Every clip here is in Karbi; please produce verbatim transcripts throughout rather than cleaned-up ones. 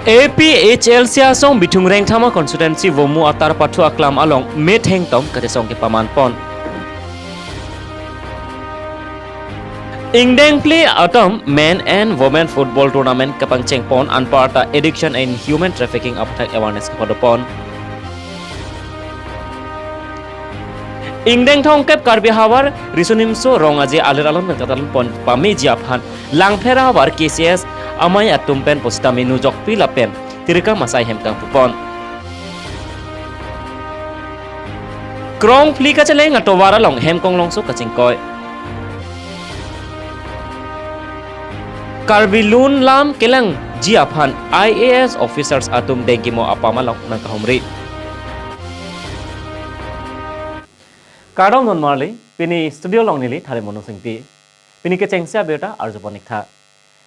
A P H L C asong Bithung Rengthama constituency Vomu atar pathu aklam along methengtom kachesong kepaman pon. Ingdeng phli atum men and women football tournament kapangcheng pon, anparta addiction and human trafficking aputhak awareness kepado pon. Ingdeng thomkep Karbi havar Riso Nimso Rong Aje alir alon pen katalon pon pameji aphan Langpher havar K C S amei atum pen pusitame nujokpi lapen tirikam asai hem kangpu pon. Krong phli kacheleng atovar along hem konglongso kachingkoi. Karbi lun lam kelangji aphan I A S officers atum dengkimo apam along nangkahumri. Kardom non marli, pini studio along neli Thare Monung Singpi. Pini kechengsi abirta arjupon ik tha.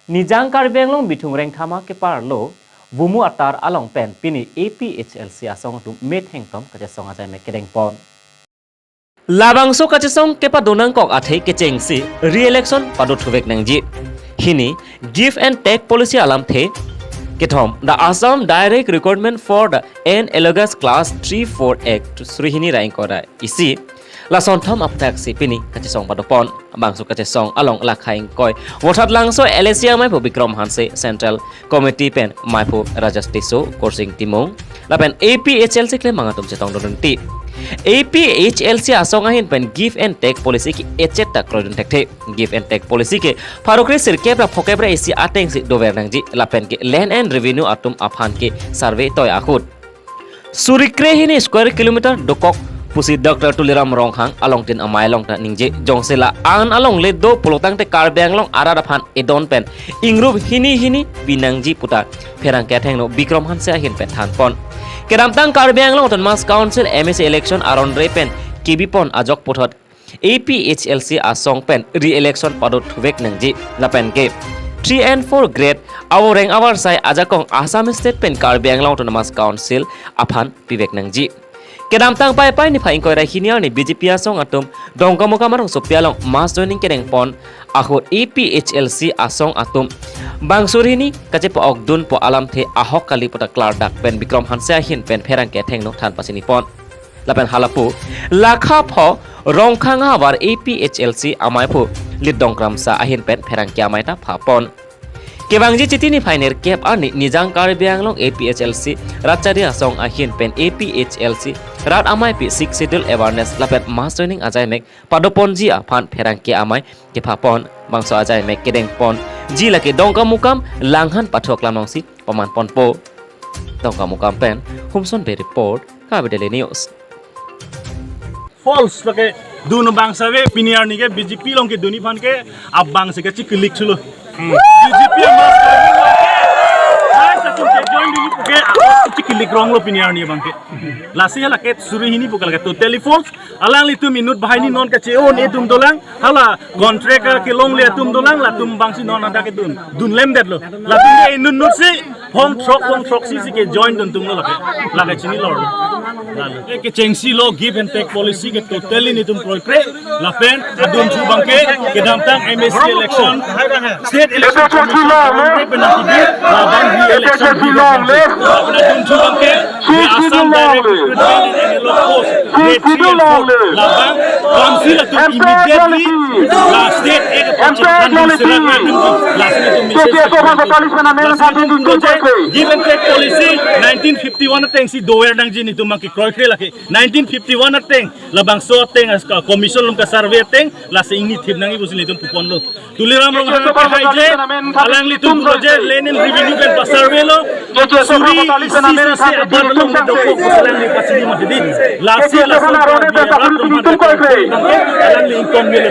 Nijang Karbi Anglong Bithung Rengthama keparlo Vomu atar along pen pini A P H L C asong atum methengtom kachesong ajai mek kedeng pon. Labangso kachesong kepado nangkok athe kechengsi re-election pado thuvek nangji. Hini give and take policy alamthe. Kethom, the Assam Direct Recruitment for the Analogous Class three four Act, suri hini ra ingkoi ra isi. Lason thom aputhak si pini kachesong pado pon. Bangso kachesong along lakha ingkoi Vothatlangso L A C amei pu Bikram Hanse, Central Committee pen amei pu Rajesh Tisso, Korsing Timung, lapen A P H L C klembang atum chetong dun ti. A P H L C asong ahin pen give and take policy ke-echet ta kroidun thekthe. Give and take policy ke pharo kre sirkep ra phokep ra isi ateng si dover nangji, lapen ke land and revenue atum aphan ke survey toi ahut suri kre hini square kilometer dokok pusi Doctor Tuliram Ronghang alongtin amei along ta ningje. Jongsi la-an alongle do pulotangte Karbi Anglong arat aphan edon pen ingrup hini hini pinangji puta pherangke athengno Bikram Hanse ahin pen than pon. Kedamtang Karbi Anglong Autonomous Council M A C election aron re pen kebi pon ajok puthot A P H L C asong pen re-election pado thuvek nangji. Lapen ke three and four grade avoreng avarsai ajakong Assam State pen Karbi Anglong Autonomous Council aphan pivek nangji. Kedamtang Paipai niphai ingkoi ra hini arni B J P asong atum Dongkamukam arongsopi along mass joining kedeng pon ahut A P H L C asong atum bang suri hini kachepa-ok dunpo alamthe ahok kali puta klardak pen Bikram Hanse ahin pen pherangke athengno than pachini pon. Lapen halapu lakha pho Rongkhang havar A P H L C amei pu Litdong Kramsa ahin pen pherangke amei ta pha pon. Kevangji Chiti niphai nerkep arni Nijang Karbi Anglong A P H L C rat chari asong ahin pen A P H L C rat amei pi Sixth Schedule awareness lapen mass joining ajai mek pado ponji aphan pherangke amei kepha pon. Bangso ajai mek kedeng ponji lake Dongkamukam Langhan pathu aklam alongsi paman ponpo. Dongkamukam pen Humson Bey report, Karbi Daily News. False lake dun bang save pini arni ke B J P along kedun aphan ke abang si kachikilik chulo. B J P amas ke hai satum ke join dun ke chikilik ronglo pini arni abang ke. Lasi halake suri hini pu ke lake totally false. Alanglitum inut banghini non kache-o-an atum dolang, hala contract kelongle atum dolang, latum bangsi non ada kedun, dun lemdetlo. Latum ke inut nut si hong throk hong throk si si ke join dun tumlo lake, lake chinilo. Lalu ke kechengsi lo give and take policy ke totally netum kroikre. Lapen adun thu abang ke kedamtang M A C election, state election commission, labang re-election, lapen adun thu abang ke the Assam Direct Recruitment and Analog Post, grade three and four, labang council atum immediately la state act apot chingthang dun sirang atum la state atum message, la state atum project give and take policy nineteen fifty-one ateng si dover nangji, netum abang ke kroikre lake. Nineteen fifty-one ateng, labangso ateng as ka commission along ka survey ateng, lasi ingni thip nangji pusi netum pu ponlo. Tuliram Ronghang ke haije, alanglitum project land and revenue pen pa survey lo, suri isi isi abat along dokok alangli pachini mati di. Lasi lason Karbi arat aphan alangli ingkong melo.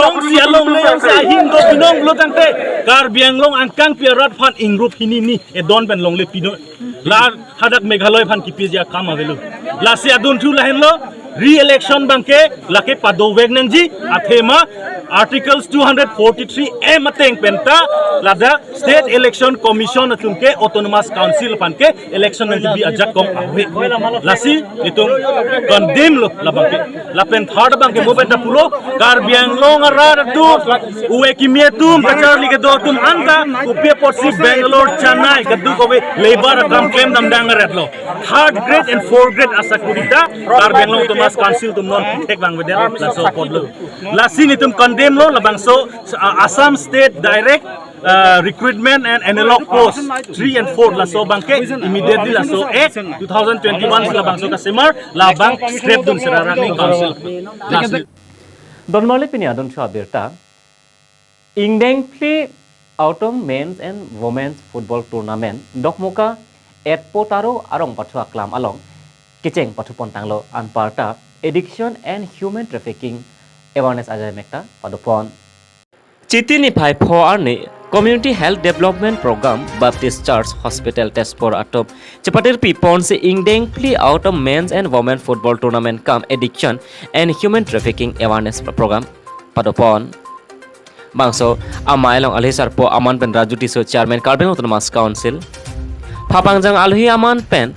Jongsi alongle jongsi ahin do binong lo tangte, Karbi Anglong angkangpi arat aphan ingrup hini ni edon pen longle pino. La hadak Meghalaya aphan kipiji akam avelo. Lasi adun thu lahenlo. Re-election abangke lake padovek nangji, athema Articles two hundred forty-three A ateng penta ladak State Election Commission atum ke Autonomous Council aphan ke election nangkebi ajakong ave. Lasi itum condemn lo labangke. Lapen third abangke mo penta pulo, Karbi Anglong arat atum, ove kimi atum, kacharli kedo atum anta, kopi apotsi Bangalore, Chennai, kadokave labour akam klemdam dang arat lo. Third grade and fourth grade asakuri ta Karbi Anglong Autonomous Council atum non thek vangvedet, laso apotlo. Lasi nelitum condemn lo labangso, uh, Assam State Direct, uh, Recruitment and Analog Post three and four, laso abangke immediately laso Act two thousand twenty-one labangso kasemar, labang scrap dun serarak ni council. Lasi. Donmarli pini adun chua birta. Ingdeng phli Autumn Men's and Women's Football Tournament Dokmoka Etpo Taro arong pathu aklam along kecheng pathu pon tanglo, anparta Addiction and Human Trafficking Awareness ajai mekta padopon. Chiti niphai pho arni Community Health Development Program, Baptist Church Hospital Tezpur atum chepatirpi ponsi ingdeng phli Autumn Men's and Women Football Tournament cum Addiction and Human Trafficking Awareness Program padopon. Bangso amei along alhi sarpo aman pen Raju Tisso, Chairman Karbi Anglong Autonomous Council, phapangjang alhi aman pen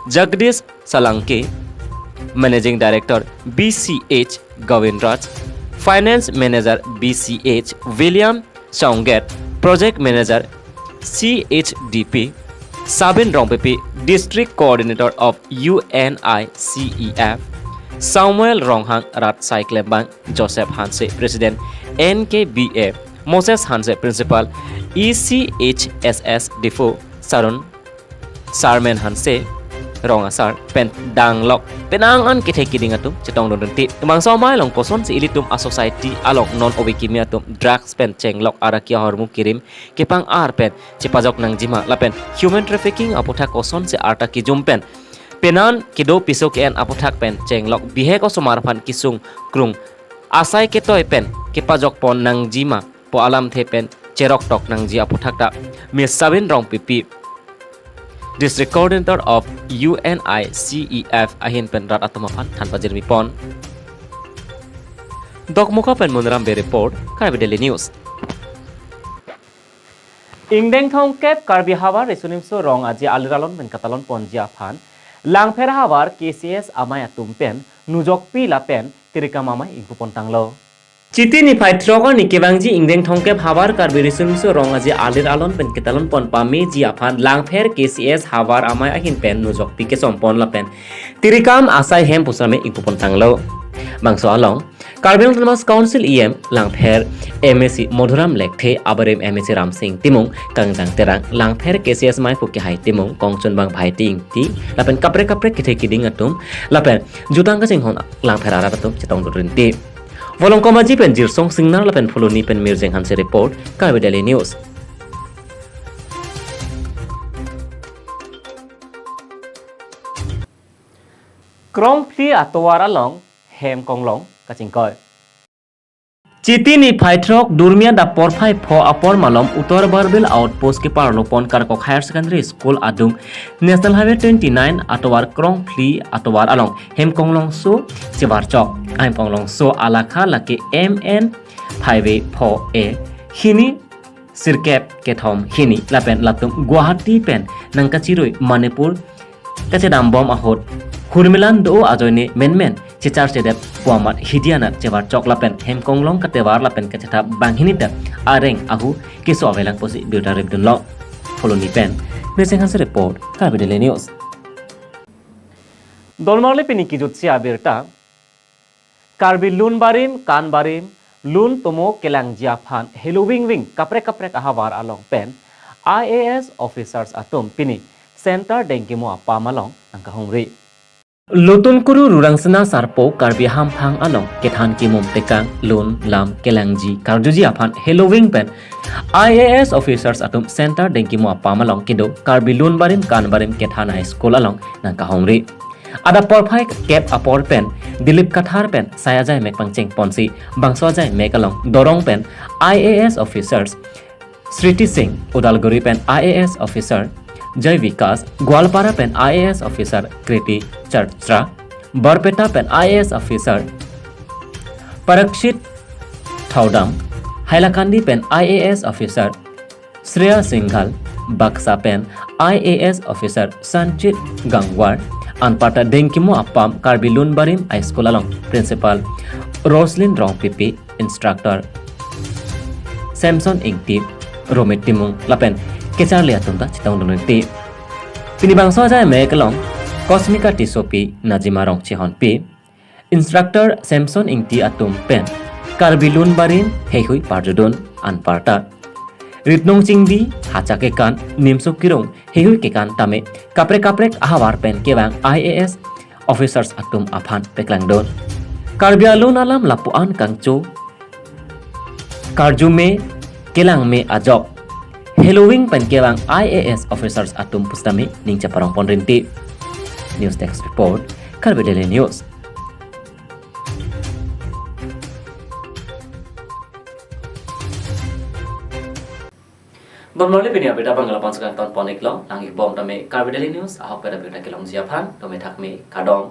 Jagdish Solanki, Managing Director B C H, Govind Raj, Finance Manager B C H, William Chonget, Project Manager C H D P, Sabin Rongpipi, District Coordinator of U N I C E F, Samuel Ronghang, Rat Saiklembang, Joseph Hanse, President N K B A, Moses Hanse, Principal E C H S S Diphu, Sarun, Sarmen Hanse, Rong Asar pen danglok penang an kethe kiding atum chetong dun rinti. Bangso amei along kosonsi ilitum a society along non ove kimi atum drugs pen chenglok, araki ahormu kirim, kepang-ar pen chepajok nangjima lapen human trafficking aputhak kosonsi arta kijum pen penan kedo piso ke-en aputhak pen chenglok, bihek osomar aphan kesung krung asai ketoi pen kepajok pon nangjima pu alamthe pen cherok tok nangji aputhak ta Miss Sabin Rongpipi, District Coordinator of U N I C E F ahin pen rat atum aphan than pajirmi pon. Dokmoka pen Monram Bey report, Karbi Daily News. Ingdeng thomkep Karbi Havar Riso Nimso Rong Aje Alir Alon pen ketalon ponji aphan Langpher Havar K C S amei atum pen nujokpi lapen tirikam amei ingpu pon tanglo. Chiti niphai throk arni kevangji ingdeng thomkep Havar Karbi Riso Nimso Rong Aje Alir Alon pen ketalon pon pameji aphan Langpher K C S Havar amei ahin pen nujokpi kesom pon lapen tirikam asai hem pusrame ingpu pon tanglo. Bangso along Karbi Anglong Autonomous Council E M Langpher, M A C Madhuram Lekthe, abarim M A C Ramsing Timung, Kangjang Terang, Langpher K C S meiphu Kehai Timung, Kongchunbang Bhaiti Ingti, lapen kaprek kaprek kethe kiding atum, lapen jutang kachinghon Langpher arat atum chetong dun rinti. Volongkom Aji pen Jirsong Singnar lapen Phuloni pen Mirjeng Hanse report, Karbi Daily News. Krongphli atovar along hem konglong kachingkoi. Chiti niphai throk durmia da porphai pho apor malom Uttar Barbil Outpost keparlo pon Karkok Higher Secondary School adung National Highway twenty-nine atovar Krongphli atovar along hem konglongso chevarchok. Hem konglongso alakha lake M N highway pho A hini sirkep kethom hini lapen latum Guwahati pen nangkachirui Manipur kachedambom ahut hurmilan do ajoine menmen chechar chedet pu amat hidianat chevarchok lapen hem konglong katevar lapen kachethap banghini ta areng ahu keso avelang pusi birta ripdunlo. Phuloni pen Mirjeng Hanse report, Karbi Daily News. Dolmarli pini kijutsi abirta. Karbi lun barim, kan barim, lun tomo kelangji aphan heloving ving kaprek kaprek ahavar along pen I A S officers atum pini Center Dengkimo apam along nangkahumri. Lotun Kuru Rurangsina Sarpo Karbi Hamphang along kethan kimum tekang lun lam kelangji karjuji aphan heloving pen I A S officers atum Center Dengkimo apam along kedo Karbi lun barim kan barim kethan high school along nangkahumri. Adap porphai kep apor pen Dilip Kathar pen sai ajai mek pangcheng ponsi bangso ajai mek along dorong pen I A S officers Sriti Singh, Udalguri pen I A S officer Jai Vikas, Goalpara pen I A S officer Kriti Chachra, Barpeta pen I A S officer Parakshit Thaudam, Hailakandi pen I A S officer Shreya Singhal, Baksa pen I A S officer Sanchit Gangwar, anparta dengkimo apam Karbi Lunbarim High School along Principal Roslyn Rongpipi, Instructor Samson Ingti, Romit Timung lapen kacharli atum ta chetongdun rinti. Pini bangso ajai mek along Cosmica Tissopi, Najima Rongchehonpi, Instructor Samson Ingti atum pen Karbi Lunbarim heihui parjudun, anparta ritnong chingdi, hacha kekan, nimso kirung heihui kekan tame kaprek kaprek ahavar pen kevang I A S officers atum aphan paklangdun. Karbi alun alam lapu-an kangcho karjume kelangme ajok heloving pen kevang I A S officers atum pusitame ning cheparongpon rinti. News Desk Report, Karbi Daily News. Bom noli pini abirta abang lapu-an si kangtonpon-iklo, lang-ikbom tame Karbi Daily News ahok pen abirta kelongji aphan, tame thakme, kardom.